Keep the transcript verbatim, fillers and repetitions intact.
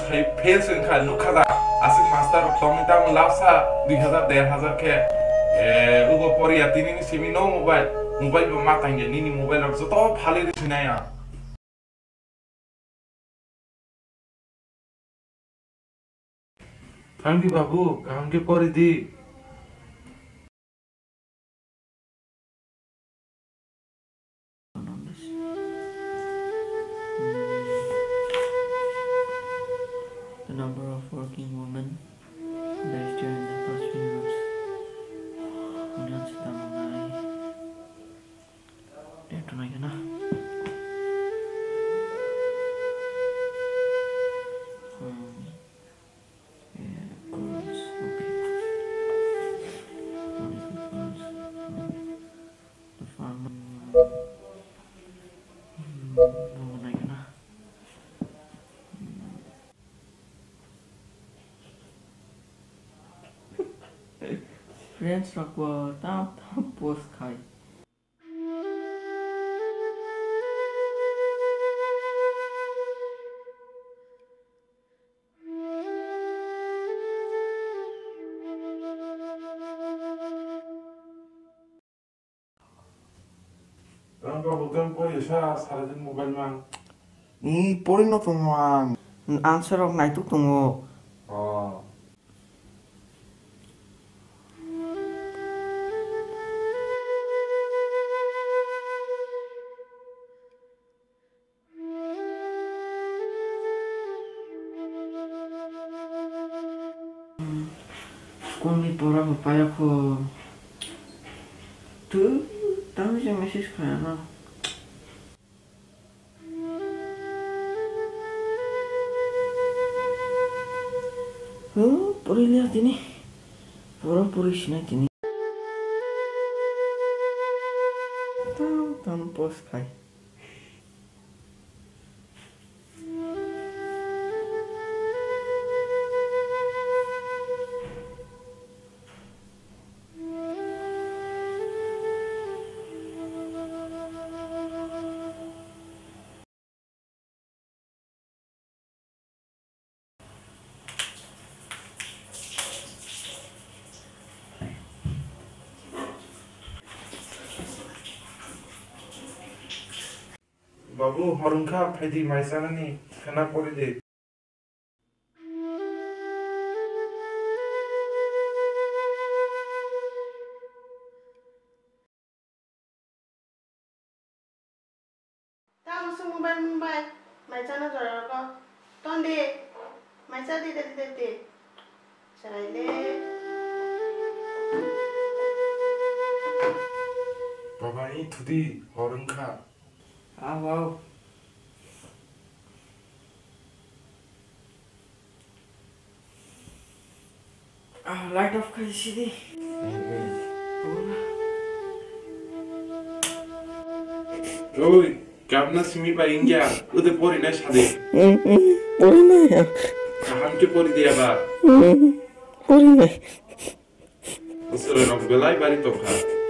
Hai fail se wngkha, nukha da, aswk master rok tongwi tamo lapsa dui hazar, der hazar khe, eh, ugo poriya tini ni simi no mobile, mobile bo ma tangya, nini mobile rok joto phalwi rw sinai ang. Thang di babu, kaham khe pori di. The number of working women raised during the past few months. Million se tamo nai. Date to nai gana. Hmm. Yeah, girls, okay. Only for girls. Hmm. The farmer. Hmm, no, nai gana. Friends rok bo tam tam post khai. Ang kabo tang pori sa, saradin mobile mang. Ni pori no tongo ang. Answer rok naituk tongo. Oh. School ni pora bo paya kho. Tu, tamo je message khaya na. Huh, pori liya tini. Pura pori sinai tini. Tam tam post khai. Babu, hor wngkha, phaidi mai chanani, khwna pori di. Tamo se mobile mobile, mai chana jora rogo. Ton di, mai cha di, di, di, di. Chwraile. Baba, i thudi, hor wngkha. Aw, aw. Ah, light off khai sidi. Oi, gabna simi bai wngya, ude pori nai sadi. Mm, mm, pori nai. Kaham ke pori diya ba. Mm, pori nai. Usura rok belai bari tokha.